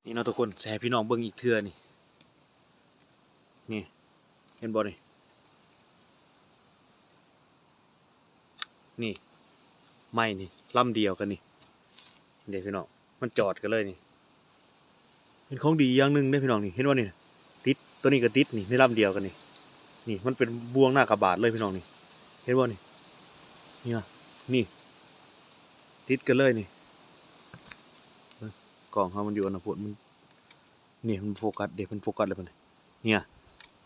ນີ້ເນາະທຸກຄົນ ຊິໃຫ້ພີ່ນ້ອງເບິ່ງອີກເທື່ອນີ້ ນີ້ ເຫັນບໍ່ນີ້? ນີ້ ໄມ້ນີ້ລຳດຽວກັນນີ້ ເດ້ພີ່ນ້ອງ ມັນຈອດກັນເລີຍນີ້. ເປັນຂອງດີຢ່າງໜຶ່ງເດ້ພີ່ນ້ອງນີ້ ເຫັນບໍ່ນີ້? ຕິດ ໂຕນີ້ກໍຕິດນີ້ ໃນລຳດຽວກັນນີ້ ນີ້ ມັນເປັນບ່ວງໜ້າກະບາດເລີຍພີ່ນ້ອງນີ້ ເຫັນບໍ່ນີ້? ນີ້ນະ ນີ້ ຕິດກັນເລີຍນີ້. ເບິ່ງ ກ້ອງເຮົາມັນຢູ່ອັນນະພຸດ ມັນ ນີ້ມັນໂຟກັສເດ້ ເພິ່ນໂຟກັສແລ້ວບັດນີ້ ເນຍ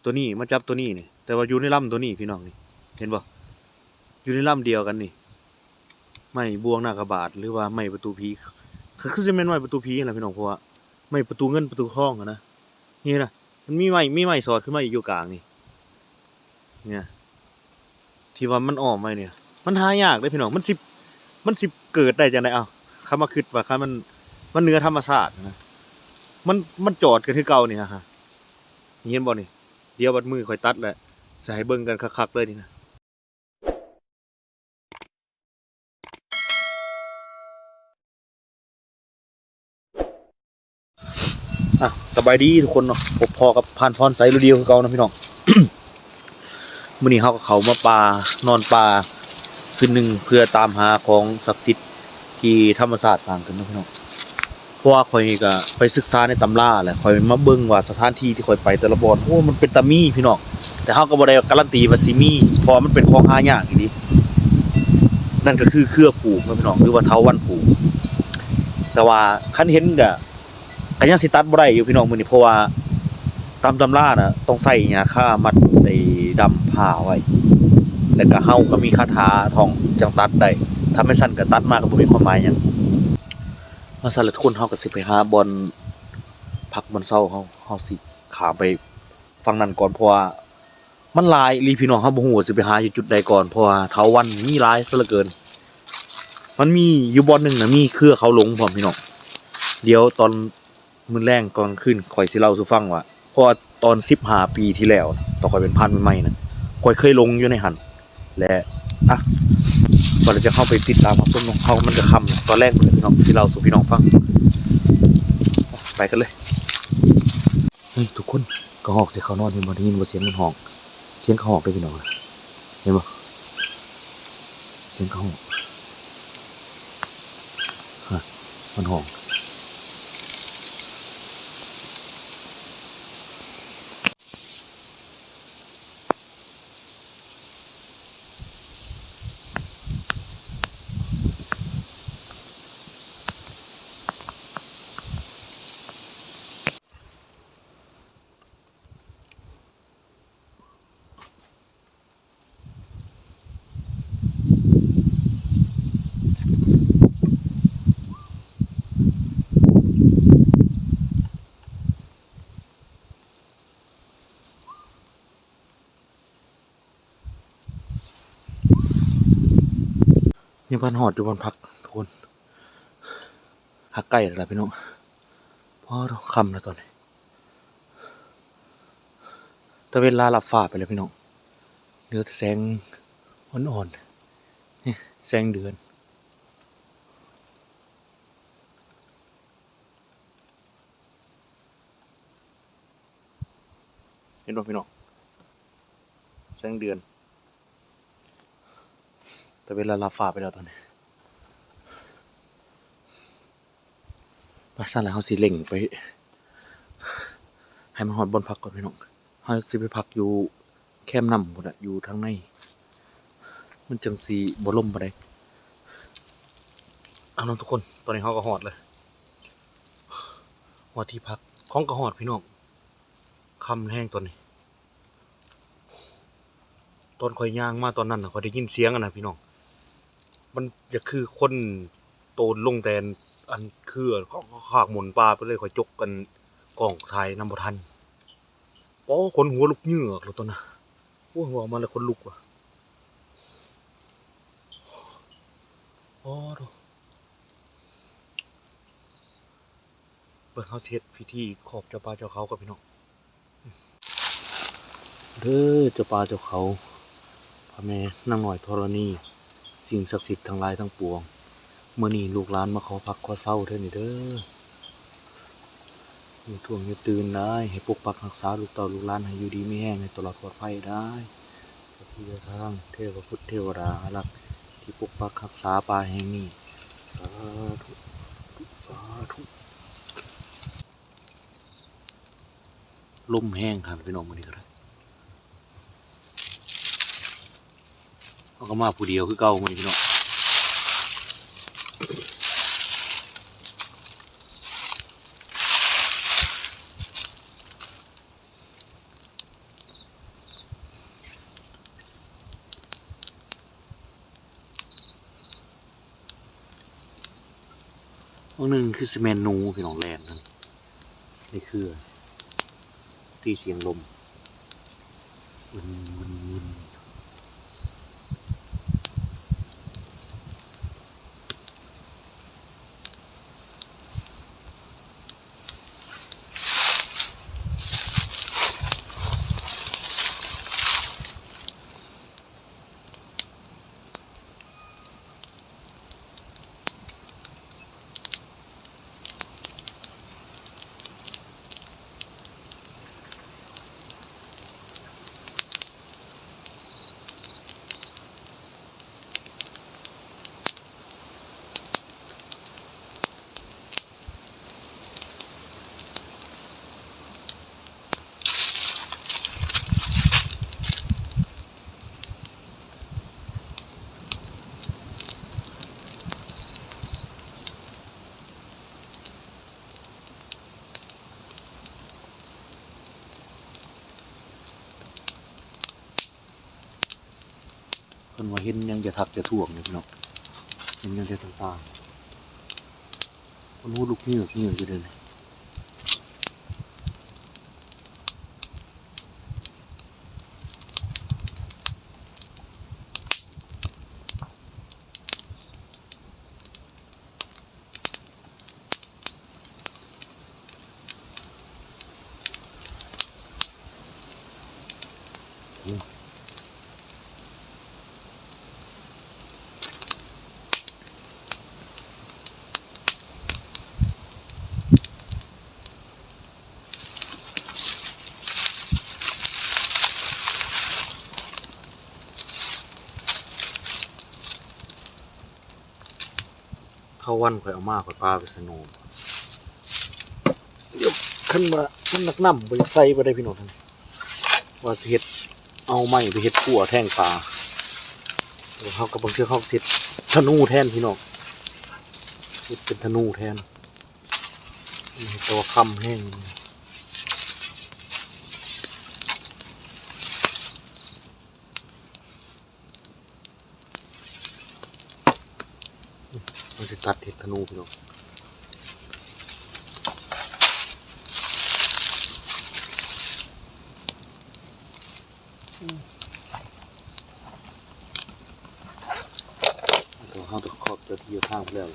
ໂຕນີ້ມາຈັບໂຕນີ້ນີ້ ແຕ່ວ່າຢູ່ໃນລຳໂຕນີ້ພີ່ນ້ອງນີ້ ເຫັນບໍ່? ຢູ່ໃນລຳດຽວກັນນີ້ ໄມ້ບ່ວງໜ້າກະບາດ ຫຼືວ່າໄມ້ປະຕູຜີ ຄື ຄືຊິແມ່ນໄມ້ປະຕູຜີຫັ້ນລະພີ່ນ້ອງ ເພາະວ່າໄມ້ປະຕູເງິນປະຕູທອງຫັ້ນນະ ນີ້ນະ ມັນມີໄມ້ ມີໄມ້ສອດຂຶ້ນມາອີກຢູ່ກາງນີ້ ເນຍ ທີ່ວ່າມັນອ້ອມໄວ້ນີ້ ມັນຫາຍາກເດ້ພີ່ນ້ອງ ມັນຊິ ມັນຊິເກີດໄດ້ຈັ່ງໃດ? ເອົ້າ ຄຳວ່າຄິດວ່າ ຄັນມັນ ມັນເໜືອທຳມະຊາດນະ ມັນ ມັນຈອດກັນຄືເກົ່ານີ້ ຮະ ຮະ ນີ້ເຫັນບໍ່ນີ້? ດຽວບັດມືຂ້ອຍຕັດແຫຼະ ຊິໃຫ້ເບິ່ງກັນຄັກໆເລີຍນີ້ນະ. ອ່ະ ສະບາຍດີທຸກຄົນເນາະ ພົບພໍ້ກັບພານພອນໄຊ ລູດດີໂອ ຄືເກົ່າເນາະພີ່ນ້ອງ. ມື້ນີ້ເຮົາກໍເຂົ້າມາປ່າ ນອນປ່າຄືນໜຶ່ງ ເພື່ອຕາມຫາຂອງສັກສິດທີ່ທຳມະຊາດສ້າງຂຶ້ນເນາະພີ່ນ້ອງ. ເພາະວ່າຂ້ອຍນີ້ກໍໄປສຶກສາໃນຕຳລາແຫຼະ ຂ້ອຍມາເບິ່ງວ່າສະຖານທີ່ທີ່ຂ້ອຍໄປແຕ່ລະບ່ອນ ໂອ້ ມັນເປັນຕາມີພີ່ນ້ອງ ແຕ່ເຮົາກໍບໍ່ໄດ້ກາຣັນຕີວ່າຊິມີ ເພາະວ່າມັນເປັນຂອງຫາຍາກອີ່ຫຼີ ນັ້ນກໍຄືເຄືອຜູກເນາະພີ່ນ້ອງ ຫຼືວ່າເຖົາວັນຜູກ. ແຕ່ວ່າຄັນເຫັນກໍ ກໍຍັງຊິຕັດບໍ່ໄດ້ຢູ່ພີ່ນ້ອງມື້ນີ້ ເພາະວ່າຕາມຕຳລານະ ຕ້ອງໃຊ້ຫຍ້າຄາມັດໄອ້ດຳຜ້າໄວ້ ແລ້ວກໍເຮົາກໍມີຄາຖາທ່ອງຈັ່ງຕັດໄດ້ ຖ້າແມ່ນຊັ້ນກໍຕັດມາກໍບໍ່ມີຄວາມໝາຍຫຍັງ. ມາຊັ້ນລະທຸກຄົນ ເຮົາກໍຊິໄປຫາບ່ອນພັກບ່ອນເຊົາ ເຮົາ ເຮົາຊິຂ້າມໄປຝັ່ງນັ້ນກ່ອນ ເພາະວ່າ ມັນຫຼາຍອີ່ຫຼີພີ່ນ້ອງ ເຮົາບໍ່ຮູ້ວ່າຊິໄປຫາຢູ່ຈຸດໃດກ່ອນ ເພາະວ່າເຖົາວັນມີຫຼາຍຊະເຫຼືອເກີນ. ມັນມີຢູ່ບ່ອນໜຶ່ງນະ ມີເຄືອເຂົາຫຼົງພ້ອມພີ່ນ້ອງ. ດຽວຕອນມື້ແລງກ່ອນຄືນຂ້ອຍຊິເລົ່າສູ່ຟັງວ່າ ເພາະວ່າຕອນສິບຫ້າປີທີ່ແລ້ວ ຕອນຂ້ອຍເປັນພານໃໝ່ໆນະ ຂ້ອຍເຄີຍຫຼົງຢູ່ໃນຫັ້ນ ແລະ ອ່ະ ບັດນີ້ຈະເຂົ້າໄປຕິດຕາມຮັບຊົມເນາະ ເຮົາມັນກໍຄ່ຳ ຕອນແລງພຸ້ນແຫຼະພີ່ນ້ອງ ຊິເລົ່າສູ່ພີ່ນ້ອງຟັງ ໄປກັນເລີຍ. ເຮີ້ຍ ທຸກຄົນ ກະຮອກຊິເຂົ້ານອນ ເຫັນບໍ່? ໄດ້ຍິນບໍ່ ສຽງມັນຮ້ອງ ສຽງກະຮອກເດ້ພີ່ນ້ອງ ເຫັນບໍ່? ສຽງກະຮອກ ຮະ ມັນຮ້ອງ. ຍັງບໍ່ທັນຮອດຢູ່ບ່ອນພັກທຸກຄົນ ຫາກໃກ້ແລ້ວລະພີ່ນ້ອງ. ພໍ້ໂທ້ ຄ່ຳແລ້ວຕອນນີ້ ຕາເວັນລາລັບຟ້າໄປແລ້ວພີ່ນ້ອງ ເຫຼືອແຕ່ແສງອ່ອນໆ ນີ້ ແສງເດືອນ. ເຫັນບໍ່ພີ່ນ້ອງ ແສງເດືອນ ຕາເວັນລາລັບຟ້າໄປແລ້ວຕອນນີ້. ໄປ ຊັ້ນແລ້ວເຮົາຊິເລັ່ງໄປໃຫ້ມັນຮອດບ່ອນພັກກ່ອນພີ່ນ້ອງ ເຮົາຊິໄປພັກຢູ່ ແຄມນ້ຳພຸ້ນນະ ຢູ່ທາງໃນ ມັນຈັ່ງຊິບໍ່ລົມປານໃດ. ເອົາເນາະທຸກຄົນ ຕອນນີ້ເຮົາກໍຮອດແລ້ວ ຮອດທີ່ພັກ ຂອງກໍຮອດພີ່ນ້ອງ ຄ່ຳແຮງຕອນນີ້. ຕອນຂ້ອຍຍ່າງມາຕອນນັ້ນນະ ຂ້ອຍໄດ້ຍິນສຽງອັນນະພີ່ນ້ອງ ມັນຢາກຄືຄົນໂຕນລົງແຕ່ອັນ ຄືຄາກໝົນປ່າໄປເລີຍ ຂ້ອຍຈົກອັນກ້ອງຖ່າຍນຳບໍ່ທັນ. ໂອ້ ຂົນຫົວລຸກເຫຍື້ອກໂລດຕອນນັ້ນ. ໂອ້ ເວົ້າມາແລ້ວຂົນລຸກວ່າ. ໂອ້ໂທ້ ເບິ່ງເຮົາຊິເຮັດພິທີຂອບເຈົ້າປ່າເຈົ້າເຂົາກ່ອນພີ່ນ້ອງ. ເດີເຈົ້າປ່າເຈົ້າເຂົາ ພະແມ່ນາງນ້ອຍທໍລະນີ ສິ່ງສັກສິດທັງຫຼາຍທັງປວງ ມື້ນີ້ລູກຫຼານມາຂໍພັກຂໍເຊົາເດີນີ້ເດີ. ຢ່າທ້ວງຢ່າຕື່ນໄດ້ ໃຫ້ປົກປັກຮັກສາລູກເຕົ້າລູກຫຼານໃຫ້ຢູ່ດີມີແຮງ ໃຫ້ຕະຫຼອດປອດໄພໄດ້ ເທວະທາງ ເທວະພຸດເທວະດາອາລັກ ທີ່ປົກປັກຮັກສາປ່າແຫ່ງນີ້ ສາທຸ ສາທຸ ລົມແຮງຄັກພີ່ນ້ອງ ມື້ນີ້ກໍໄດ້ ເຮົາກໍມາຜູ້ດຽວຄືເກົ່າມື້ນີ້ພີ່ນ້ອງ. ບາງໜຶ່ງຄືຊິແມ່ນໜູພີ່ນ້ອງ ແລ່ນນັ້ນ ໃນເຄືອ ຕີສຽງລົມ ວຶນໆໆ. ເພິ່ນວ່າເຫັນຫຍັງຢ່າທັກຢ່າທ້ວງເດ້ພີ່ນ້ອງ ເຫັນຫຍັງແຕ່ຕ່າງໆ ເພິ່ນຮູ້ລຸກເງືອກເງືອກຢູ່ເດ້. ເທົ່າວັນຂ້ອຍເອົາມາ ຂ້ອຍປາໄປໃສ່ໜໍ່ ດຽວຄັນວ່າມັນໜັກນ້ຳ ບໍ່ຢາກໃສ່ບໍ່ໄດ້ພີ່ນ້ອງ ວ່າຊິເຮັດ ເອົາໄມ້ໄປເຮັດຄົວແທງປາ ແລ້ວເຮົາກໍ ບາງເທື່ອເຮົາກໍຊິເຮັດທະນູແທນພີ່ນ້ອງ ເຮັດເປັນທະນູແທນ ມັນກໍຄຳແຮງ. ເຮົາຊິຕັດເຮັດທະນູພີ່ນ້ອງ ເຮົາຕ້ອງຂອບເຈົ້າທີ່ເຈົ້າທາງແລ້ວ.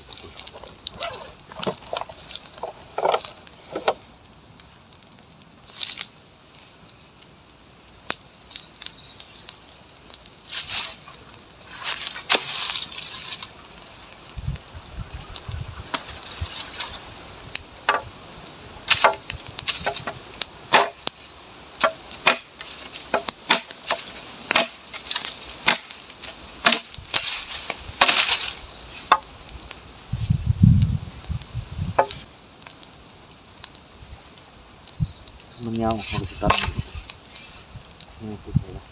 ມັນຍາວ ເຮົາກໍຊິຕັດ ນີ້ຄືໄປລະ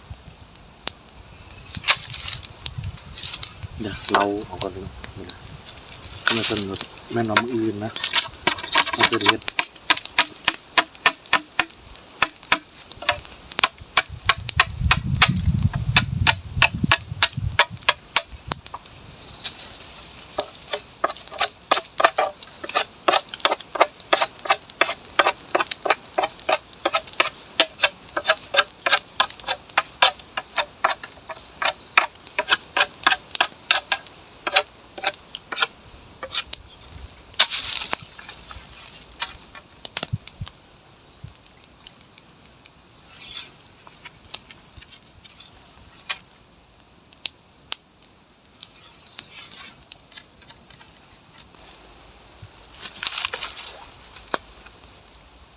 ດຽວເລົ່າເອົາກ່ອນເດີ ນີ້ນະ ແມ່ນວ່າມື້ອື່ນນະ ເຮົາຈະໄດ້ເຮັດ. ເ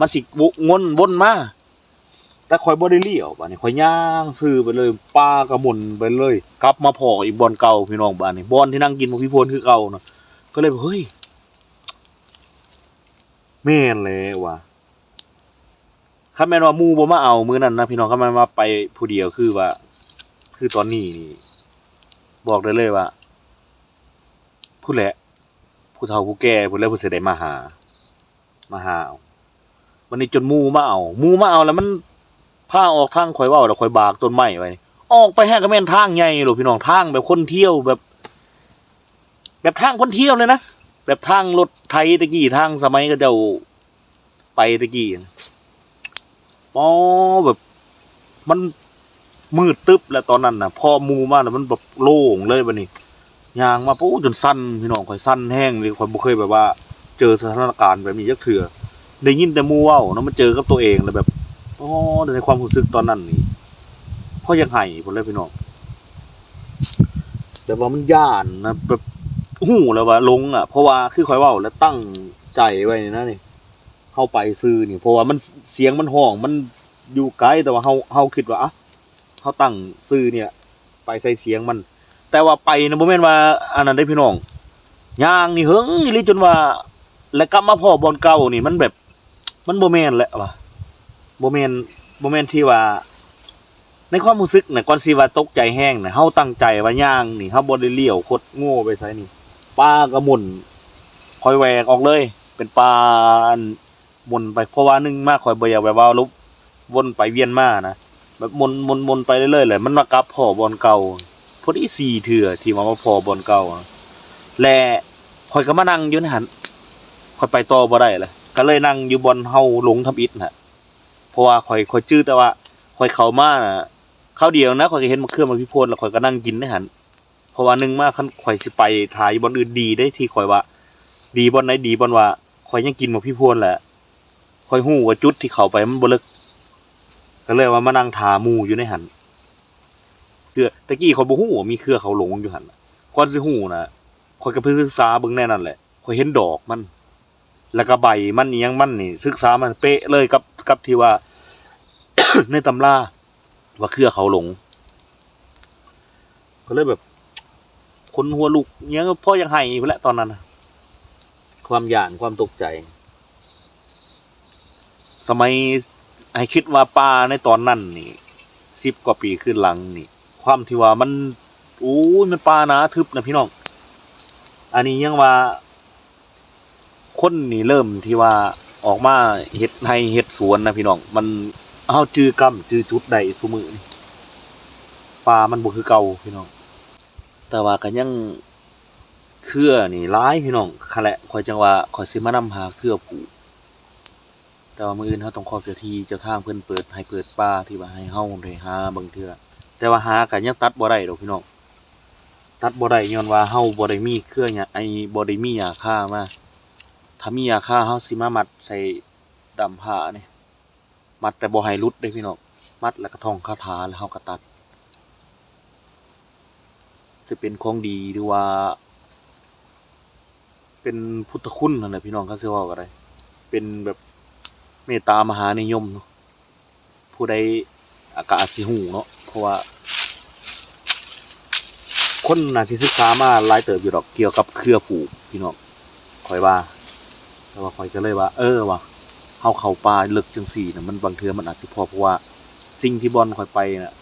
ມັນຊິວົນ ວົນ ວົນມາ ແຕ່ຂ້ອຍບໍ່ໄດ້ລ້ຽວ ບາດນີ້ຂ້ອຍຍ່າງຊື່ໄປເລີຍ ປ່າກະມົນໄປເລີຍ ກັບມາພໍ້ອີກບ່ອນເກົ່າ ພີ່ນ້ອງ. ບາດນີ້ບ່ອນທີ່ນັ່ງກິນໝາກພິ່ນພົນຄືເກົ່ານະ ກໍເລີຍວ່າ ເຮີ້ຍ ແມ່ນແຫຼະວ່າ ຄັນແມ່ນວ່າໝູ່ບໍ່ມາເອົາມື້ນັ້ນນະ ພີ່ນ້ອງ, ຄັນແມ່ນວ່າໄປຜູ້ດຽວຄືວ່າ ຄືຕອນນີ້ນີ້ ບອກໄດ້ເລີຍວ່າ ພຸ້ນແຫຼະ ຜູ້ເຖົ້າຜູ້ແກ່ພຸ້ນແຫຼະ ເພິ່ນຊິໄດ້ມາຫາ ມາຫາເອົາ. ບັດນີ້ຈົນໝູ່ມາເອົາ ໝູ່ມາເອົາແລ້ວມັນພາອອກທາງ ຂ້ອຍເວົ້າແລ້ວ ຂ້ອຍບາກຕົ້ນໄມ້ໄວ້ ອອກໄປຫາກະແມ່ນທາງໃຫຍ່ໂລດ ພີ່ນ້ອງ, ທາງແບບຄົນທ່ຽວ ແບບ ແບບທາງຄົນທ່ຽວເລີຍນະ ແບບທາງລົດໄຖແຕ່ກີ້ ທາງສະໄໝເຂົາເຈົ້າໄປແຕ່ກີ້. ອໍ ແບບມັນມືດຕຶບແລ້ວຕອນນັ້ນນະ ພໍໝູ່ມາແລ້ວມັນແບບໂລ່ງເລີຍ. ບັດນີ້ຍ່າງມາ ໂອ້ ຈົນສັ່ນ ພີ່ນ້ອງ, ຂ້ອຍສັ່ນແຮງເລີຍ ຂ້ອຍບໍ່ເຄີຍແບບວ່າເຈີສະຖານະການແບບນີ້ຈັກເທື່ອ. ໄດ້ຍິນແຕ່ໝູ່ເວົ້າເນາະ ມາເຈີກັບຕົວເອງແລ້ວແບບ ອໍ ໃນຄວາມຮູ້ສຶກຕອນນັ້ນນີ້ ພໍຢາກໄຫ້ພຸ້ນແຫຼະ ພີ່ນ້ອງ. ແບບວ່າມັນຢ້ານນະ ແບບ ຮູ້ແລ້ວວ່າຫຼົງອະ ເພາະວ່າຄືຂ້ອຍເວົ້າແລ້ວ ຕັ້ງໃຈໄວ້ນີ້ນະນີ້ ເຮົາໄປຊື່ນີ້ ເພາະວ່າມັນ ສຽງມັນຮ້ອງ ມັນຢູ່ໄກ ແຕ່ວ່າເຮົາ ເຮົາຄິດວ່າ ອະ ເຮົາຕັ້ງຊື່ນີ້ໄປໃສ່ສຽງມັນ ແຕ່ວ່າໄປນະ ບໍ່ແມ່ນວ່າອັນນັ້ນເດ້ພີ່ນ້ອງ ຍ່າງນີ້ເຫິງອີ່ຫຼີ ຈົນວ່າ ແລ້ວກັບມາພໍ້ບ່ອນເກົ່ານີ້ ມັນແບບ ມັນບໍ່ແມ່ນແຫຼະວ່າ ບໍ່ແມ່ນ ບໍ່ແມ່ນທີ່ວ່າ ໃນຄວາມຮູ້ສຶກນະ ກ່ອນຊິວ່າຕົກໃຈແຮງນະ ເຮົາຕັ້ງໃຈວ່າຍ່າງນີ້ ເຮົາບໍ່ໄດ້ລ້ຽວຄົດໂງ່ໄປໃສນີ້ ປ່າກໍມົນ ຂ້ອຍແຫວກອອກເລີຍ ເປັນປ່າ ອັນ ມົນໄປ ເພາະວ່າໜຶ່ງມາຂ້ອຍບໍ່ຢາກແບບວ່າລົບ ວົນໄປວຽນມານະ ແບບມົນ ມົນ ມົນໄປເລື້ອຍໆ ແຫຼະ ມັນມາກັບພໍ້ບ່ອນເກົ່າ ພໍດີສີ່ເທື່ອທີ່ວ່າມາພໍ້ບ່ອນເກົ່າ ແລະ ຂ້ອຍກໍມານັ່ງຢູ່ໃນຫັ້ນ ຂ້ອຍໄປຕໍ່ບໍ່ໄດ້ແຫຼະ ກໍເລີຍນັ່ງຢູ່ບ່ອນເຮົາຫຼົງທຳອິດຫັ້ນ ເພາະວ່າຂ້ອຍ ຂ້ອຍຈື່ແຕ່ວ່າຂ້ອຍເຂົ້າມານະ ຄາວດຽວນະ ຂ້ອຍກໍເຫັນໝາກເຂືອໝາກພິໂພນ ແລ້ວຂ້ອຍກໍນັ່ງກິນໃນຫັ້ນ ເພາະວ່າໜຶ່ງມາ ຄັນຂ້ອຍຊິໄປຖ້າຢູ່ບ່ອນອື່ນດີເດ້ ທີ່ຂ້ອຍວ່າ ດີບ່ອນໃດ ດີບ່ອນວ່າ ຂ້ອຍຍັງກິນໝາກພິໂພນແຫຼະ ຂ້ອຍຮູ້ວ່າຈຸດທີ່ເຂົ້າໄປມັນບໍ່ເລິກ ກໍເລີຍວ່າມານັ່ງຖ້າໝູ່ຢູ່ໃນຫັ້ນ ເຄືອ ແຕ່ກີ້ຂ້ອຍບໍ່ຮູ້ວ່າມີເຄືອເຂົາຫຼົງຢູ່ຫັ້ນນະ ກ່ອນຊິຮູ້ນະ ຂ້ອຍກໍໄປສຶກສາເບິ່ງແນວນັ້ນແຫຼະ ຂ້ອຍເຫັນດອກມັນ ແລ້ວກໍໃບມັນ ອີ່ຫຍັງມັນນີ້ ສຶກສາມັນເປະເລີຍກັບ ກັບທີ່ວ່າ ໃນຕຳລາ ວ່າເຄືອເຂົາຫຼົງ ກໍເລີຍແບບ ຂົນຫົວລຸກ ອີ່ຫຍັງ ພໍຢາກໄຫ້ພຸ້ນແຫຼະຕອນນັ້ນນະ ຄວາມຢ້ານ ຄວາມຕົກໃຈ ສະໄໝ ໃຫ້ຄິດວ່າປ່າໃນຕອນນັ້ນນີ້ ສິບກວ່າປີຄືນຫຼັງນີ້ ຄວາມທີ່ວ່າມັນ ໂອ້ຍ ມັນປ່າໜາທຶບນະພີ່ນ້ອງ ອັນນີ້ຍັງວ່າ ຄົນນີ້ເລີ່ມທີ່ວ່າອອກມາເຮັດໄຮ່ເຮັດສວນນະພີ່ນ້ອງ ມັນ ເຮົາຈື່ກ້ຳຈື່ຈຸດໄດ້ຊຸມື້ນີ້ ປ່າມັນບໍ່ຄືເກົ່າພີ່ນ້ອງ ແຕ່ວ່າກໍຍັງ ເຄືອນີ້ຫຼາຍພີ່ນ້ອງ ຫັ້ນແຫຼະ ຂ້ອຍຈັ່ງວ່າຂ້ອຍຊິມານຳຫາເຄືອຜູກ ແຕ່ວ່າມື້ອື່ນເຮົາຕ້ອງຂໍເຈົ້າທີ່ເຈົ້າທາງເພິ່ນເປີດໄຮ່ເປີດປ່າ ທີ່ວ່າໃຫ້ເຮົາໄດ້ຫາບາງເທື່ອ ແຕ່ວ່າຫາກໍຍັງຕັດບໍ່ໄດ້ດອກພີ່ນ້ອງ ຕັດບໍ່ໄດ້ ຍ້ອນວ່າເຮົາບໍ່ໄດ້ມີເຄືອຫຍ້າ ໄອ້ ບໍ່ໄດ້ມີຫຍ້າຄາມາ ຖ້າມີຫຍ້າຄາເຮົາຊິມາມັດໃສ່ດ້າມຜ້ານີ້ ມັດແຕ່ບໍ່ໃຫ້ຫຼຸດເດ້ພີ່ນ້ອງ ມັດແລ້ວກໍທ່ອງຄາຖາ ແລ້ວເຮົາກໍຕັດ ຈະເປັນຂອງດີ ຫຼືວ່າ ເປັນພຸດທະຄຸນຫັ້ນແຫຼະພີ່ນ້ອງ ຄັນຊິເວົ້າກໍໄດ້ ເປັນແບບເມດຕາມະຫານິຍົມເນາະ ຜູ້ໃດ ອາ ກໍອາດຊິຮູ້ເນາະ ເພາະວ່າ ຄົນໜ້າຊິສຶກສາມາຫຼາຍເຕີບຢູ່ດອກ ກ່ຽວກັບເຄືອຜູກພີ່ນ້ອງ ຂ້ອຍວ່າ ແຕ່ວ່າຂ້ອຍກໍເລີຍວ່າ ເອີ ວ່າ ເຮົາເຂົ້າປ່າເລິກຈັ່ງຊີ້ນະ ມັນ ບາງເທື່ອມັນອາດຊິພໍ້ ເພາະວ່າສິ່ງທີ່ບ່ອນຂ້ອຍໄປນະ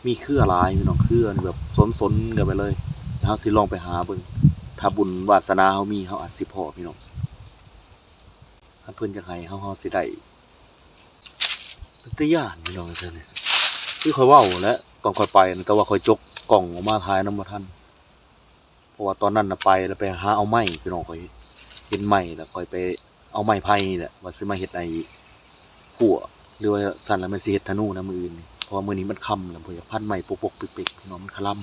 ມີເຄືອຫຼາຍພີ່ນ້ອງ ເຄືອນີ້ແບບສົນໆກັນໄປເລີຍ ແລ້ວເຮົາຊິລອງໄປຫາເບິ່ງ ຖ້າບຸນວາສະໜາເຮົາມີ ເຮົາອາດຊິພໍ້ພີ່ນ້ອງ ຄັນເພິ່ນຢາກໃຫ້ເຮົາ ເຮົາຊິໄດ້ ແຕ່ຢ້ານພີ່ນ້ອງເອີຍ ຄືຂ້ອຍເວົ້າແຫຼະ ຕອນຂ້ອຍໄປນະ ແຕ່ວ່າຂ້ອຍຈົກກ້ອງອອກມາຖ່າຍນຳບໍ່ທັນ ເພາະວ່າຕອນນັ້ນນະໄປແລ້ວໄປຫາເອົາໄມ້ພີ່ນ້ອງ ຂ້ອຍເຫັນໄມ້ແລ້ວຂ້ອຍໄປເອົາໄມ້ໄຜ່ນີ້ແຫຼະ ວ່າຊິມາເຮັດໄອ້ ຮົ້ວ ຫຼືວ່າຊັ້ນລະແມ່ນຊິເຮັດທະນູນະມື້ອື່ນນີ້ ເພາະວ່າມື້ນີ້ມັນຄ່ຳແລ້ວ ບໍ່ຢາກພັນໄມ້ປົກໆເປັກໆ ພີ່ນ້ອງ ມັນຄະລຳ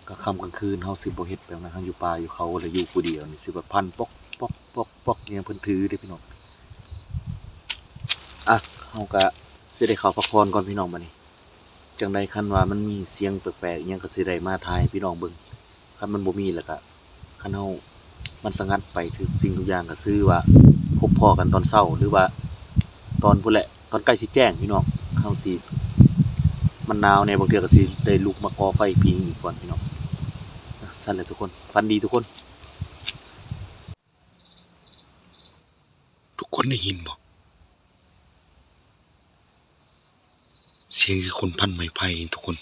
ກາງຄ່ຳກາງຄືນເຮົາຊິບໍ່ເຮັດແບບນັ້ນ ເຮົາຢູ່ປ່າຢູ່ເຂົາ ແລ້ວຢູ່ຜູ້ດຽວນີ້ ຊິແບບພັນປົກໆໆໆ ອີ່ຫຍັງເພິ່ນຖືເດ້ພີ່ນ້ອງ ອ່ະ ເຮົາກະຊິໄດ້ເຂົ້າພັກຜ່ອນກ່ອນພີ່ນ້ອງ ບາດນີ້ ຈັ່ງໃດຄັນວ່າມັນມີສຽງແປກໆອີ່ຫຍັງ ກໍຊິໄດ້ມາຖ່າຍໃຫ້ພີ່ນ້ອງເບິ່ງ ຄັນມັນບໍ່ມີແລ້ວກະ ຄັນເຮົາ ມັນສະຫງັດໄປ ທຸກສິ່ງທຸກຢ່າງກໍຄືວ່າພົບພໍ້ກັນຕອນເຊົ້າ ຫຼືວ່າຕອນພຸ້ນແຫຼະ ຕອນໃກ້ຊິແຈ້ງພີ່ນ້ອງ ເຮົາຊິ ມັນໜາວແດ່ ບາງເທື່ອກໍຊິໄດ້ລຸກມາກໍ່ໄຟພິງອີກກ່ອນພີ່ນ້ອງ ຊັ້ນແຫຼະທຸກຄົນ ຝັນດີທຸກຄົນ. ທຸກຄົນໄດ້ຍິນບໍ່? ສຽງຄືຄົນພັນໄມ້ໄຜ່ທຸກຄົນ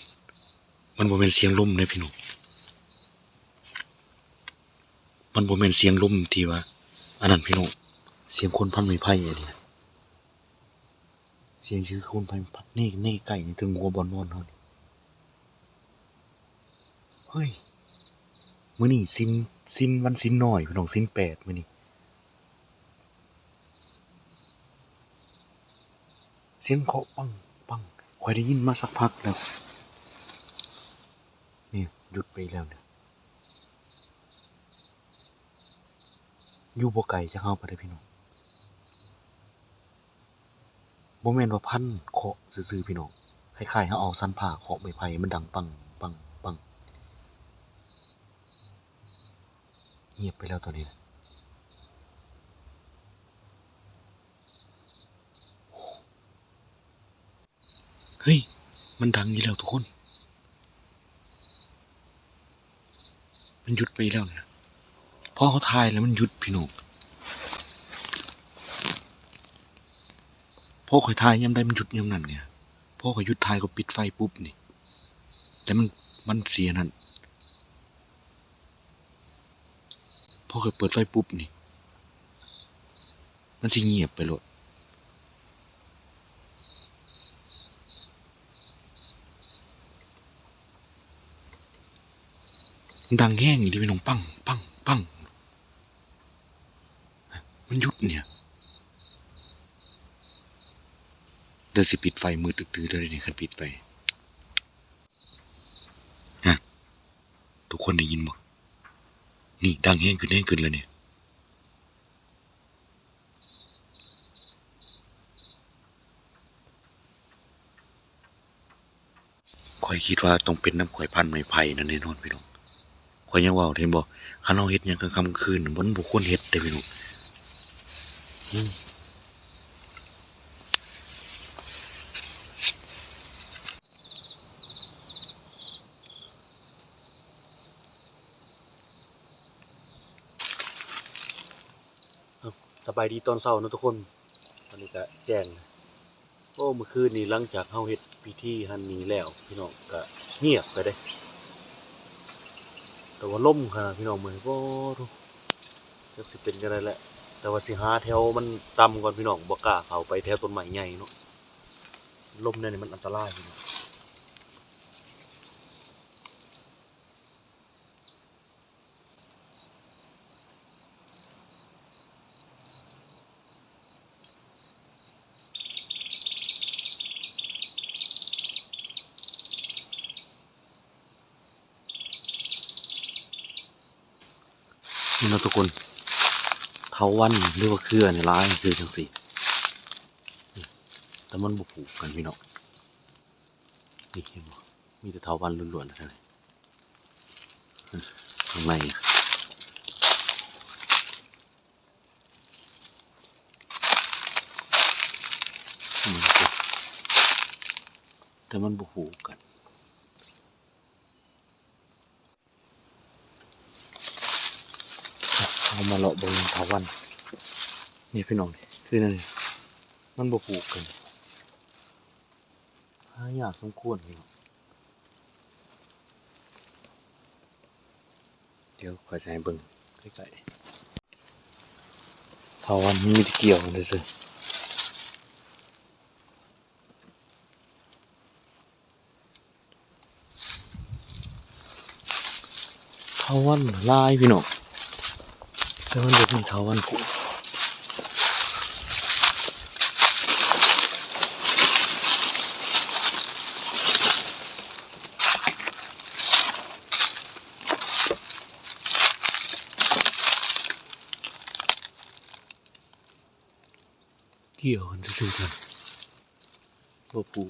ມັນບໍ່ແມ່ນສຽງລົມເດ້ພີ່ນ້ອງ ມັນບໍ່ແມ່ນສຽງລົມທີ່ວ່າ ອັນນັ້ນພີ່ນ້ອງ ສຽງຄົນພັນໄມ້ໄຜ່ອັນນີ້ ສຽງຄືຄົນພັນ ໃນ ໃນໃກ້ໆນີ້ ເທິງຫົວບ່ອນນອນເຮົານີ້ ເຮີ້ຍ ມື້ນີ້ສິນ ສິນ ວັນສິນນ້ອຍພີ່ນ້ອງ ສິນແປດມື້ນີ້ ສຽງເຄາະປັງ ປັງ ຂ້ອຍໄດ້ຍິນມາສັກພັກແລ້ວ ນີ້ ຢຸດໄປອີກແລ້ວນີ້ ຢູ່ບໍ່ໄກຈາກເຮົາປານໃດພີ່ນ້ອງ ບໍ່ແມ່ນວ່າພັນເຄາະຊື່ໆ ພີ່ນ້ອງ ຄ້າຍໆເຮົາເອົາສັນພ້າເຄາະໄມ້ໄຜ່ ມັນດັງປັງ ປັງ ປັງ. ງຽບໄປແລ້ວຕອນນີ້ນະ. ເຮີ້ຍ ມັນດັງອີກແລ້ວທຸກຄົນ. ມັນຢຸດໄປອີກແລ້ວນະ. ພໍເຮົາຖ່າຍແລ້ວມັນຢຸດພີ່ນ້ອງ. ພໍຂ້ອຍຖ່າຍຍາມໃດມັນຢຸດຍາມນັ້ນເດ. ພໍຂ້ອຍຢຸດຖ່າຍກໍປິດໄຟປຸບນີ້ ແລ້ວມັນ ມັນຊິອັນນັ້ນ. ພໍຂ້ອຍເປີດໄຟປຸບນີ້ ມັນຊິງຽບໄປໂລດ. ມັນດັງແຮງອີ່ຫຼີພີ່ນ້ອງ ປັງ ປັງ ປັງ ມັນຢຸດເດ. ດຽວຊິປິດໄຟ ມືດຕຶດໆ ເລີຍນີ້ ຄັນປິດໄຟ. ຮະ ທຸກຄົນໄດ້ຍິນບໍ່? ນີ້ດັງແຮງຂຶ້ນ ແຮງຂຶ້ນແລ້ວນີ້. ຂ້ອຍຄິດວ່າຕ້ອງເປັນນຳຂ້ອຍພັນໄມ້ໄຜ່ນັ້ນແນ່ນອນພີ່ນ້ອງ. ຂ້ອຍຍັງເວົ້າ ເຫັນບໍ່ ຄັນເຮົາເຮັດຫຍັງກາງຄ່ຳກາງຄືນ ມັນບໍ່ຄວນເຮັດເດ້ພີ່ນ້ອງ. ສະບາຍດີຕອນເຊົ້າເນາະທຸກຄົນ. ຕອນນີ້ກະແຈ້ງ. ໂອ້ ມື້ຄືນນີ້ຫຼັງຈາກເຮົາເຮັດພິທີຫັ້ນນີ້ແລ້ວ ພີ່ນ້ອງ ກະງຽບໄປເດ້. ແຕ່ວ່າລົມຂະໜາດພີ່ນ້ອງ ມື້ນີ້ ໂອ້ໂທ້ ຈັກຊິເປັນຈັ່ງໃດແຫຼະ. ແຕ່ວ່າຊິຫາແຖວມັນຕ່ຳກ່ອນພີ່ນ້ອງ ບໍ່ກ້າເຂົ້າໄປແຖວຕົ້ນໄມ້ໃຫຍ່ເນາະ. ລົມແນວນີ້ມັນອັນຕະລາຍພີ່ນ້ອງ. ນີ້ເນາະທຸກຄົນ ເຖົາວັນ ຫຼືວ່າເຄືອນີ້ຫຼາຍຄືຈັ່ງຊີ້ ແຕ່ມັນບໍ່ຜູກກັນພີ່ນ້ອງ. ນີ້ເຫັນບໍ່ ມີແຕ່ເຖົາວັນລ້ວນໆ ເທົ່ານັ້ນ. ຂ້າງໃນ ແຕ່ມັນບໍ່ຮູ້ກັນ. ເຮົາມາເລາະເບິ່ງເຖົາວັນ ນີ້ພີ່ນ້ອງ ຄືນັ້ນ ມັນບໍ່ຜູກກັນ. ຫາຍາກສົມຄວນພີ່ນ້ອງ. ດຽວຂ້ອຍຈະໃຫ້ເບິ່ງໃກ້ໆ ເຖົາວັນມັນມີແຕ່ກ່ຽວກັນຊື່ໆ. ເຖົາວັນຫຼາຍພີ່ນ້ອງ ແຕ່ມັນບໍ່ມີເຖົາວັນຜູກ. ກ່ຽວກັນຊື່ໆ ບໍ່ຜູກ.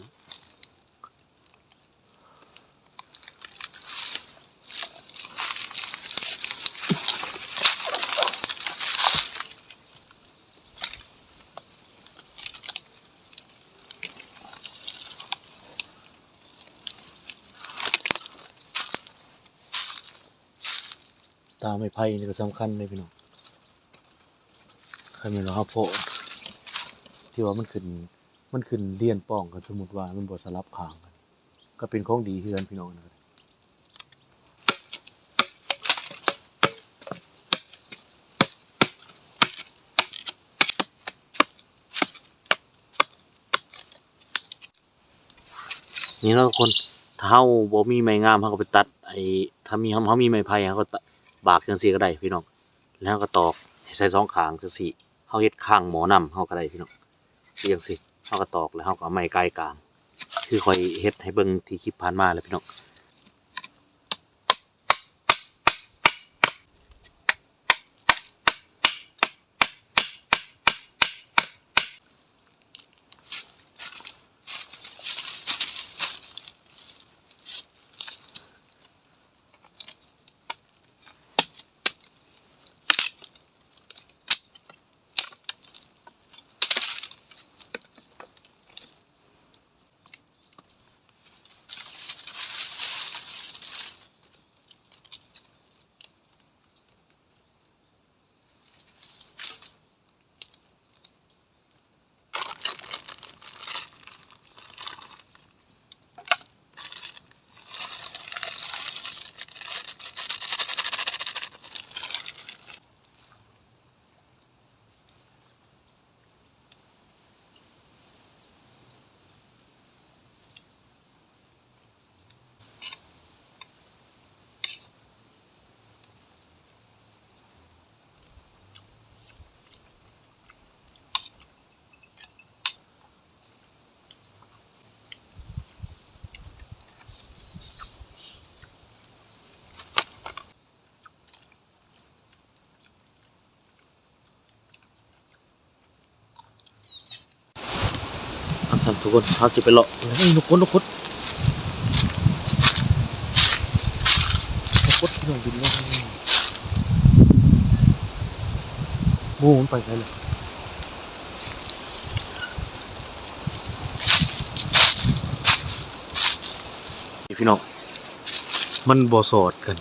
ຕາໄມ້ໄຜ່ນີ້ກໍສຳຄັນເດ້ພີ່ນ້ອງ. ຄັນແມ່ນວ່າເຮົາເພາະທີ່ວ່າມັນຂຶ້ນ ມັນຂຶ້ນລຽນປ້ອງກັນ ສົມມຸດວ່າມັນບໍ່ສະຫຼັບຂ້າງກັນ ກໍເປັນຂອງດີຄືກັນພີ່ນ້ອງ. ນີ້ເນາະທຸກຄົນ ຖ້າເຮົາບໍ່ມີໄມ້ງາມ ເຮົາກໍໄປຕັດໄອ້ ຖ້າມີ ເຮົາ ເຮົາມີໄມ້ໄຜ່ ເຮົາກໍຕະ ບາກຈັ່ງຊີ້ກໍໄດ້ພີ່ນ້ອງ. ແລ້ວເຮົາກໍຕອກໃຫ້ໃສ່ສອງຂ້າງຈັ່ງຊີ້ ເຮົາເຮັດຄາງໝໍ້ນ້ຳເຮົາກໍໄດ້ພີ່ນ້ອງ. ຄືຈັ່ງຊີ້ ເຮົາກໍຕອກ ແລ້ວເຮົາກໍເອົາໄມ້ກ່າຍກາງ ຄືຂ້ອຍເຮັດໃຫ້ເບິ່ງທີ່ຄລິບຜ່ານມາແຫຼະພີ່ນ້ອງ. ເ ທ່ານທຸກຄົນ ເຮົາຊິໄປເລາະ ເອີຍ ນົກຂົດ ນົກຂົດ ນົກຂົດ ພີ່ນ້ອງ ບິນມາ. ໂອ້ ມັນໄປໄສລະ? ນີ້ພີ່ນ້ອງ ມັນບໍ່ສອດກັນ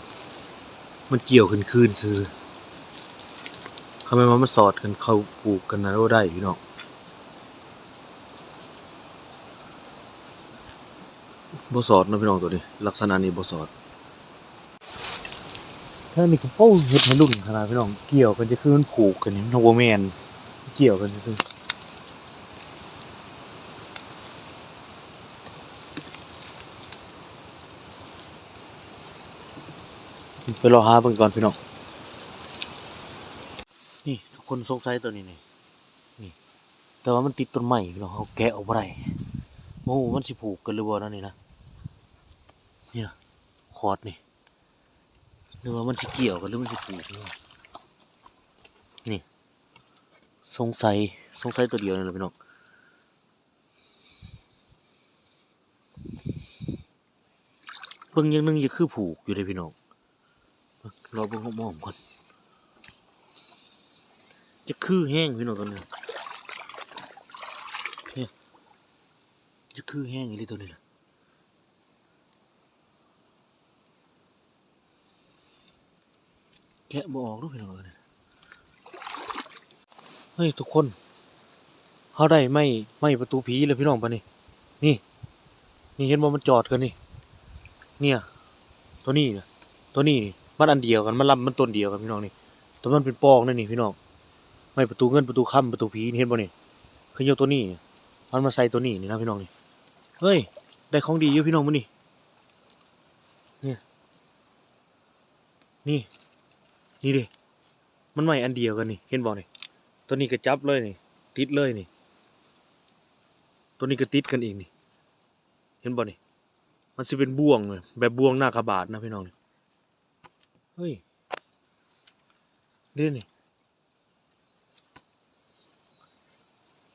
ມັນກ່ຽວຂຶ້ນຄືນຊື່. ຄັນແມ່ນວ່າມັນສອດກັນເຂົ້າປູກກັນນະ ໂອ້ ໄດ້ພີ່ນ້ອງ. ບໍ່ສອດເນາະພີ່ນ້ອງ ໂຕນີ້ ລັກສະນະນີ້ບໍ່ສອດ. ແຖວນີ້ກໍ ໂອ້ ເຮັດໃຫ້ລຸ້ນຂະໜາດພີ່ນ້ອງ ກ່ຽວກັນຈະຄືມັນຜູກກັນນີ້ ມັນບໍ່ແມ່ນ ກ່ຽວກັນຊື່ໆ. ໄປເລາະຫາເບິ່ງກ່ອນພີ່ນ້ອງ. ນີ້ທຸກຄົນ ສົງໄສໂຕນີ້ນີ້ ນີ້ ແຕ່ວ່າມັນຕິດຕົ້ນໄມ້ພີ່ນ້ອງ ເຮົາແກະອອກບໍ່ໄດ້. ບໍ່ຮູ້ມັນຊິຜູກກັນຫຼືບໍ່ນະນີ້ນະ ນີ້ນະ ຂອດນີ້ ຫຼືວ່າມັນຊິກ່ຽວກັນ ຫຼືມັນຊິຜູກ ນີ້ ສົງໄສ ສົງໄສໂຕດຽວນີ້ແຫຼະພີ່ນ້ອງ. ເບິ່ງຢ່າງໜຶ່ງ ຢາກຄືຜູກຢູ່ເດ້ພີ່ນ້ອງ ລໍເບິ່ງອ້ອມໆກ່ອນ. ຢາກຄືແຮງພີ່ນ້ອງ ໂຕນີ້ ນີ້ ຢາກຄືແຮງອີ່ຫຼີໂຕນີ້ນະ. ແກະບໍ່ອອກເນາະພີ່ນ້ອງເອີຍ. ເຮີ້ຍ ທຸກຄົນ ເຮົາໄດ້ໄມ້ ໄມ້ປະຕູຜີແລ້ວພີ່ນ້ອງ ບາດນີ້ ນີ້ ນີ້ ເຫັນບໍ່ ມັນຈອດກັນນີ້ ເນຍ ໂຕນີ້ນະ ໂຕນີ້ນີ້ ມັນອັນດຽວກັນ ມັນລຳ ມັນຕົ້ນດຽວກັນພີ່ນ້ອງນີ້ ແຕ່ມັນເປັນປອກແນວນີ້ພີ່ນ້ອງ. ໄມ້ປະຕູເງິນ ປະຕູຄຳ ປະຕູຜີນີ້ ເຫັນບໍ່ນີ້ ຄືຍົກໂຕນີ້ ມັນມາໃສ່ໂຕນີ້ນີ້ນະພີ່ນ້ອງນີ້. ເຮີ້ຍ ໄດ້ຂອງດີຢູ່ພີ່ນ້ອງມື້ນີ້ ນີ້ ນີ້ ນີ້ເດ້ ມັນໄມ້ອັນດຽວກັນນີ້ ເຫັນບໍ່ນີ້ ໂຕນີ້ກໍຈັບເລີຍນີ້ ຕິດເລີຍນີ້ ໂຕນີ້ກໍຕິດກັນອີກນີ້ ເຫັນບໍ່ນີ້ ມັນຊິເປັນບ່ວງ ແບບບ່ວງນາກະບາດນະພີ່ນ້ອງນີ້. ເຮີ້ຍ ເດ້ນີ້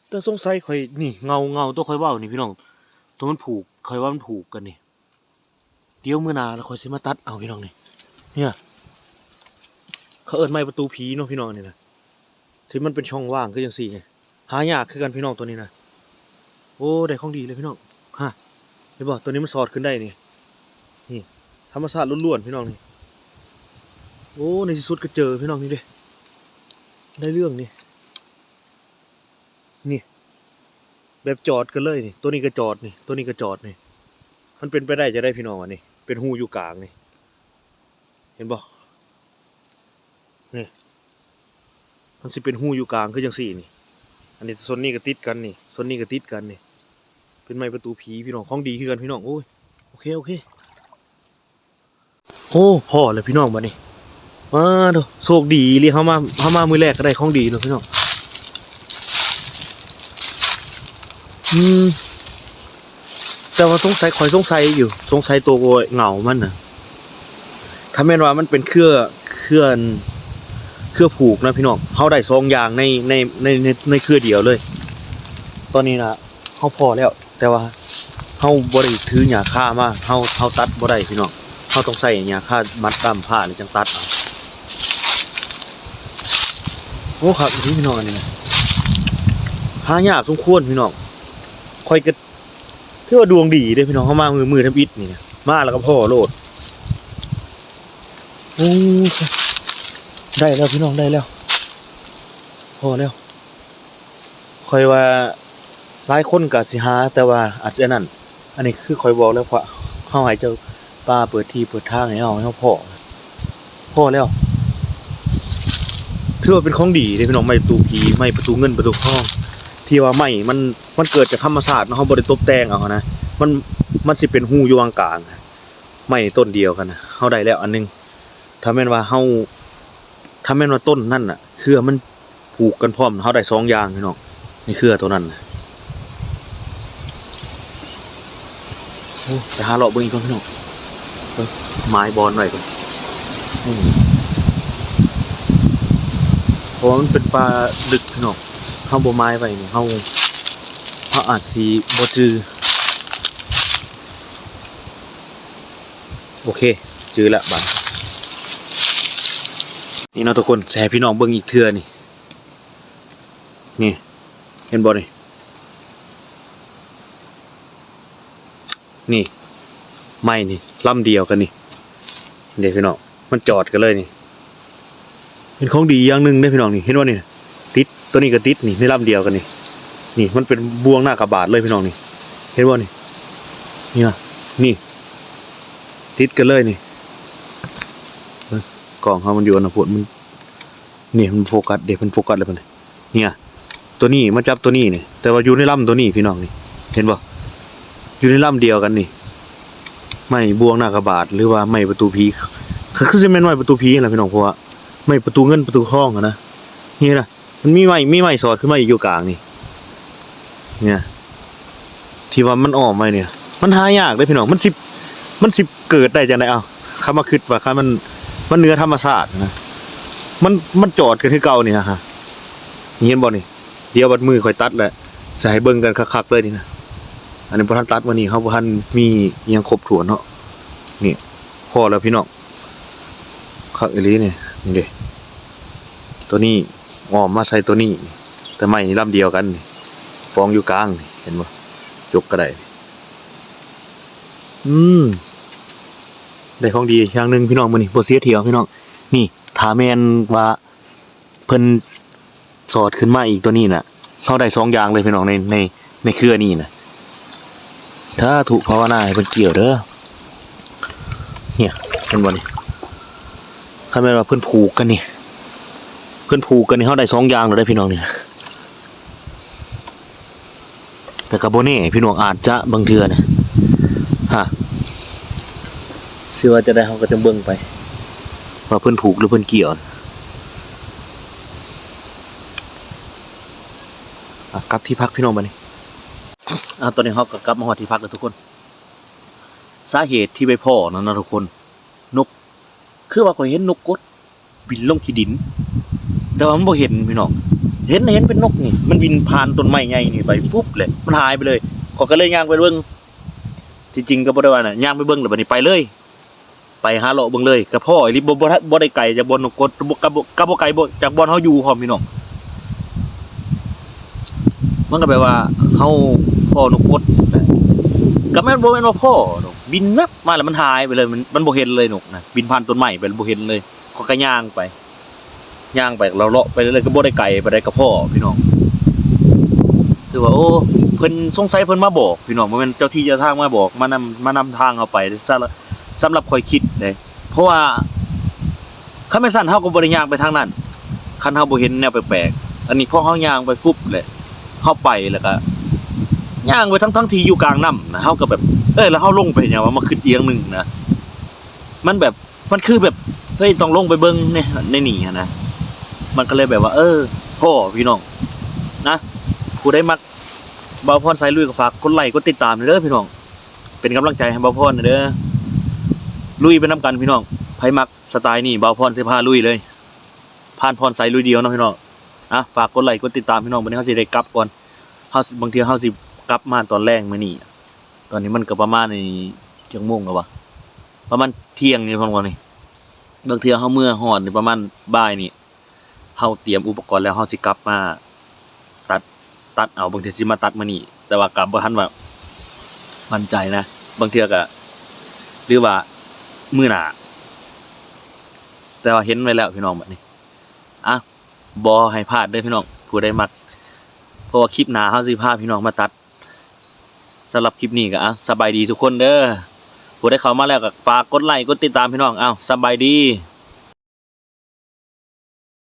ແຕ່ສົງໄສຂ້ອຍ ນີ້ ເງົາ ເງົາໂຕຂ້ອຍເວົ້ານີ້ພີ່ນ້ອງ ໂຕມັນຜູກ ຂ້ອຍວ່າມັນຜູກກັນນີ້. ດຽວມື້ໜ້າລະຂ້ອຍຊິມາຕັດເອົາພີ່ນ້ອງນີ້ ເນຍ ເຂົາເອີ້ນໄມ້ປະຕູຜີເນາະພີ່ນ້ອງ ນີ້ນະ ທີ່ມັນເປັນຊ່ອງວ່າງຄືຈັ່ງຊີ້ນີ້ ຫາຍາກຄືກັນພີ່ນ້ອງ ໂຕນີ້ນະ. ໂອ້ ໄດ້ຂອງດີເລີຍພີ່ນ້ອງ ຮະ ເຫັນບໍ່ ໂຕນີ້ມັນສອດຂຶ້ນໄດ້ນີ້ ນີ້ ທຳມະຊາດລ້ວນໆ ພີ່ນ້ອງນີ້. ໂອ້ ໃນທີ່ສຸດກໍເຈີພີ່ນ້ອງ ນີ້ເດ້ ໄດ້ເລື່ອງນີ້ ນີ້ ແບບຈອດກັນເລີຍນີ້ ໂຕນີ້ກໍຈອດນີ້ ໂຕນີ້ກໍຈອດນີ້. ມັນເປັນໄປໄດ້ຈັ່ງໃດພີ່ນ້ອງ ອັນນີ້ເປັນຮູຢູ່ກາງນີ້ ເຫັນບໍ່ ນີ້ ມັນຊິເປັນຮູຢູ່ກາງຄືຈັ່ງຊີ້ນີ້. ອັນນີ້ ໂຊນນີ້ກໍຕິດກັນນີ້ ໂຊນນີ້ກໍຕິດກັນນີ້ ເປັນໄມ້ປະຕູຜີພີ່ນ້ອງ ຂອງດີຄືກັນພີ່ນ້ອງ. ໂອ້ຍ ໂອເຄ ໂອເຄ. ໂອ້ ພໍ້ແລ້ວພີ່ນ້ອງ ບາດນີ້ ມາໂທ້ ໂຊກດີອີ່ຫຼີ ເຮົາມາ ເຮົາມາມື້ແລກກໍໄດ້ຂອງດີເນາະພີ່ນ້ອງ. ອືມ ແຕ່ວ່າສົງໄສ ຂ້ອຍສົງໄສຢູ່ ສົງໄສໂຕເຫງົາມັນນະ ຖ້າແມ່ນວ່າມັນເປັນເຄືອ ເຄືອ ເຄືອຜູກນະພີ່ນ້ອງ ເຮົາໄດ້ສອງຢ່າງໃນ ໃນ ໃນ ໃນ ໃນເຄືອດຽວເລີຍ. ຕອນນີ້ນະ ເຮົາພໍ້ແລ້ວ ແຕ່ວ່າເຮົາບໍ່ໄດ້ຖືຫຍ້າຄາມາ ເຮົາ ເຮົາຕັດບໍ່ໄດ້ພີ່ນ້ອງ ເຮົາຕ້ອງໃຊ້ຫຍ້າຄາມັດດ້າມພ້າແລ້ວຈັ່ງຕັດເອົາ. ໂອ້ ຄັກອີ່ຫຼີພີ່ນ້ອງ ອັນນີ້ນະ ຫາຍາກສົມຄວນພີ່ນ້ອງ. ຂ້ອຍກໍຖືວ່າດວງດີເດ້ພີ່ນ້ອງ ເຮົາມາມື້ ມື້ທຳອິດນີ້ນະ ມາແລ້ວກໍພໍ້ໂລດ. ໂອ້ ໄດ້ແລ້ວພີ່ນ້ອງ ໄດ້ແລ້ວ ພໍ້ແລ້ວ. ຂ້ອຍວ່າຫຼາຍຄົນກໍຊິຫາ ແຕ່ວ່າອາດຈະອັນນັ້ນ ອັນນີ້ຄືຂ້ອຍບອກແລ້ວ ເພາະເຮົາໃຫ້ເຈົ້າປ່າເປີດທີ່ເປີດທາງໃຫ້ເຮົາ ໃຫ້ເຮົາພໍ້ ພໍ້ແລ້ວ. ຖືວ່າເປັນຂອງດີເດ້ພີ່ນ້ອງ ໄມ້ປະຕູຜີ ໄມ້ປະຕູເງິນປະຕູທອງ ທີ່ວ່າໄມ້ມັນ ມັນເກີດຈາກທຳມະຊາດເນາະ ເຮົາບໍ່ໄດ້ຕົບແຕ່ງເອົານະ ມັນ ມັນຊິເປັນຮູຢູ່ຫວ່າງກາງ ໄມ້ຕົ້ນດຽວກັນນະ ເຮົາໄດ້ແລ້ວອັນໜຶ່ງ. ຖ້າແມ່ນວ່າເຮົາ ຖ້າແມ່ນວ່າຕົ້ນນັ້ນນະ ເຄືອມັນຜູກກັນພ້ອມ ເຮົາໄດ້ສອງຢ່າງພີ່ນ້ອງ ໃນເຄືອໂຕນັ້ນນະ. ໂອ້ ໄປຫາເລາະເບິ່ງອີກກ່ອນພີ່ນ້ອງ ເບິ່ງໝາຍບ່ອນໄວ້ກ່ອນ. ອືມ ເພາະວ່າມັນເປັນປ່າລຶກພີ່ນ້ອງ ເຮົາບໍ່ໝາຍໄວ້ນີ້ ເຮົາ ເຮົ ອາດຊິບໍ່ຈື່. ໂອເຄ ຈື່ລະບາດນີ້ເນາະທຸກຄົນ. ຊິໃຫ້ພີ່ນ້ອງເບິ່ງອີກເທື່ອນີ້ ນີ້ ເຫັນບໍ່ນີ້? ນີ້ ໄມ້ນີ້ລຳດຽວກັນນີ້ ເດ້ພີ່ນ້ອງ ມັນຈອດກັນເລີຍນີ້. ເປັນຂອງດີຢ່າງໜຶ່ງເດ້ພີ່ນ້ອງນີ້ ເຫັນບໍ່ນີ້? ຕິດ ໂຕນີ້ກໍຕິດນີ້ ໃນລຳດຽວກັນນີ້. ນີ້ມັນເປັນບ່ວງໜ້າກະບາດເລີຍພີ່ນ້ອງນີ້ ເຫັນບໍ່ນີ້? ນີ້ນະ ນີ້ ຕິດກັນເລີຍນີ້. ເບິ່ງ ກ້ອງເຮົາມັນຢູ່ອັນນະພຸ້ນ ມັນ ນີ້ມັນໂຟກັສເດ້ ມັນໂຟກັສແລ້ວ ເບິ່ງນີ້ ໂຕນີ້ມາຈັບໂຕນີ້ນີ້ ແຕ່ວ່າຢູ່ໃນລຳໂຕນີ້ພີ່ນ້ອງນີ້ ເຫັນບໍ່? ຢູ່ໃນລຳດຽວກັນນີ້ ໄມ້ບ່ວງໜ້າກະບາດ ຫຼືວ່າໄມ້ປະຕູຜີ ຄືຊິແມ່ນໄມ້ປະຕູຜີຫັ້ນລະພີ່ນ້ອງ ເພາະວ່າໄມ້ປະຕູເງິນປະຕູທອງຫັ້ນນະ. ນີ້ນະ ມັນມີໄມ້ ມີໄມ້ສອດຂຶ້ນມາອີກຢູ່ກາງນີ້ ນີ້ນະ ທີ່ວ່າມັນອ້ອມໄວ້ນີ້ ມັນຫາຍາກເດ້ພີ່ນ້ອງ. ມັນຊິ ມັນຊິເກີດໄດ້ຈັ່ງໃດ? ເອົ້າ ຄຳວ່າຄິດວ່າ ຄັນມັນ ມັນເໜືອທຳມະຊາດນະ ມັນ ມັນຈອດກັນຄືເກົ່ານີ້ນະ. ນີ້ເຫັນບໍ່ນີ້? ດຽວບັດມື້ຂ້ອຍຕັດແຫຼະ ຊິໃຫ້ເບິ່ງກັນຄັກໆເລີຍນີ້ນະ. ອັນນີ້ບໍ່ທັນຕັດມື້ນີ້ ເຮົາບໍ່ທັນມີອີ່ຫຍັງຄົບຖ້ວນເນາະ. ນີ້ພໍແລ້ວພີ່ນ້ອງ ຄັກອີ່ຫຼີນີ້ ນີ້ເດ້ ໂຕນີ້ອ້ອມມາໃສ່ໂຕນີ້ ແຕ່ໄມ້ລຳດຽວກັນນີ້ ປອງຢູ່ກາງນີ້ ເຫັນບໍ່? ຈົກກໍໄດ້. ອືມ ໄດ້ຂອງດີຢ່າງໜຶ່ງພີ່ນ້ອງ ມື້ນີ້ບໍ່ເສຍທ່ຽວພີ່ນ້ອງ. ນີ້ ຖ້າແມ່ນວ່າເພິ່ນສອດຂຶ້ນມາອີກໂຕນີ້ນະ ເຮົາໄດ້ສອງຢ່າງເລີຍພີ່ນ້ອງ ໃນ ໃນ ໃນເຄືອນີ້ນະ. ສາທຸ ພາວະນາໃຫ້ເພິ່ນກ່ຽວເດີ. ເຫັນບໍ່ນີ້? ຄັນແມ່ນວ່າເພິ່ນຜູກກັນນີ້ ເພິ່ນຜູກກັນນີ້ ເຮົາໄດ້ສອງຢ່າງແລ້ວເດ້ພີ່ນ້ອງນີ້. ແຕ່ກໍບໍ່ແນ່ພີ່ນ້ອງ ອາດຈະບາງເທື່ອນະ ຮະ ຊິວ່າຈະໄດ້ ເຮົາກໍຈະເບິ່ງໄປວ່າເພິ່ນຜູກຫຼືເພິ່ນກ່ຽວ. ອາ ກັບທີ່ພັກພີ່ນ້ອງບາດນີ້. ອາ ຕອນນີ້ເຮົາກໍກັບມາຮອດທີ່ພັກແລ້ວທຸກຄົນ. ສາເຫດທີ່ໄປພໍ້ນັ້ນນະທຸກຄົນ ນົກ ຄືວ່າຂ້ອຍເຫັນນົກກົດ ບິນລົງຂີ້ດິນ ແຕ່ວ່າມັນບໍ່ເຫັນພີ່ນ້ອງ. ເຫັນ ເຫັນເປັນນົກນີ້ ມັນບິນຜ່ານຕົ້ນໄມ້ໃຫຍ່ນີ້ໄປຟຸບເລີຍ ມັນຫາຍໄປເລີຍ. ຂ້ອຍກໍເລີຍຍ່າງໄປເບິ່ງ ທີ່ຈິງກໍບໍ່ໄດ້ວ່ານະ ຍ່າງໄປເບິ່ງແລ້ວບັດນີ້ໄປເລີຍ ໄປຫາເລາະເບິ່ງເລີຍ ກໍພໍ້ອີ່ຫຼີ. ບໍ່ ບໍ່ ບໍ່ໄດ້ໄກຈາກບ່ອນນົກກົດ ບໍ່ ກໍບໍ່ ກໍບໍ່ໄກຈາກບ່ອນເຮົາຢູ່ພ້ອມພີ່ນ້ອງ. ມັນກໍແບບວ່າເຮົາພໍ້ນົກກົດ ກໍແມ່ນ ບໍ່ແມ່ນວ່າພໍ້ດອກ ບິນແມັບມາແລ້ວມັນຫາຍໄປເລີຍ ມັນ ມັນບໍ່ເຫັນເລີຍນົກນະ ບິນຜ່ານຕົ້ນໄມ້ໄປແລ້ວບໍ່ເຫັນເລີຍ. ຂ້ອຍກໍຍ່າງໄປ ຍ່າງໄປເລາະໆໄປເລື້ອຍໆ ກໍບໍ່ໄດ້ໄກປານໃດ ກໍພໍ້ພີ່ນ້ອງ. ຖືວ່າ ໂອ້ ເພິ່ນ ສົງໄສເພິ່ນມາບອກພີ່ນ້ອງ ບໍ່ແມ່ນເຈົ້າທີ່ເຈົ້າທາງມາບອກ ມານຳ ມານຳທາງເຮົາໄປ ສຳລັບ ສຳລັບຂ້ອຍຄິດເດ້. ເພາະວ່າຄັນແມ່ນຊັ້ນເຮົາກໍບໍ່ໄດ້ຍ່າງໄປທາງນັ້ນ ຄັນເຮົາບໍ່ເຫັນແນວແປກໆ. ອັນນີ້ພໍເຮົາຍ່າງໄປຟຸບແຫຼະ ເຮົາໄປແລ້ວກໍຍ່າງໄປທັງໆທີ່ຢູ່ກາງນ້ຳນະ ເຮົາກໍແບບ ເອີ ແລ້ວເຮົາລົງໄປຫຍັງວະ ມາຄິດອີກຢ່າງໜຶ່ງນະ ມັນແບບ ມັນຄືແບບ ເຮີ້ຍ ຕ້ອງລົງໄປເບິ່ງໃນ ໃນນີ້ຫັ້ນນະ. ມັນກໍເລີຍແບບວ່າ ເອີ ພໍ້ພີ່ນ້ອງນະ ຜູ້ໃດມັກບ່າວພອນສາຍລຸຍກໍຝາກກົດໄລກົດຕິດຕາມເດີພີ່ນ້ອງ ເປັນກຳລັງໃຈໃຫ້ບ່າວພອນເດີ. ລຸຍໄປນຳກັນພີ່ນ້ອງ ໃຜມັກສະໄຕນີ້ ບ່າວພອນຊິພາລຸຍເລີຍ ພານພອນສາຍລຸຍດຽວເນາະພີ່ນ້ອງ. ອ່ະ ຝາກກົດໄລກົດຕິດຕາມພີ່ນ້ອງ ບັດນີ້ເຮົາຊິໄດ້ກັບກ່ອນ ເຮົາ ບາງເທື່ອເຮົາຊິກັບມາຕອນແລງມື້ນີ້. ຕອນນີ້ມັນກໍປະມານ ນີ້ ຈັກໂມງແລ້ວວະ ປະມານທ່ຽງນີ້ ພີ່ນ້ອງນີ້. ບາງເທື່ອເຮົາເມືອຮອດນີ້ປະມານບ່າຍນີ້ ເຮົາຕຽມອຸປະກອນແລ້ວ ເຮົາຊິກັບມາຕັດ ຕັດເອົາ ບາງເທື່ອຊິມາຕັດມື້ນີ້ ແຕ່ວ່າກໍບໍ່ທັນວ່າໝັ້ນໃຈນະ ບາງເທື່ອກໍ ຫຼືວ່າມື້ໜ້າ ແຕ່ວ່າເຫັນໄວ້ແລ້ວພີ່ນ້ອງ ບັດນີ້ ອ່ະ ບໍ່ໃຫ້ພາດເດີພີ່ນ້ອງ ຜູ້ໃດມັກ ເພາະວ່າຄລິບໜ້າເຮົາຊິພາພີ່ນ້ອງມາຕັດ. ສຳລັບຄລິບນີ້ກໍ ອ່ະ ສະບາຍດີທຸກຄົນເດີ ຜູ້ໃດເຂົ້າມາແລ້ວກໍຝາກກົດໄລກົດຕິດຕາມພີ່ນ້ອງ. ເອົ້າ ສະບາຍດີ.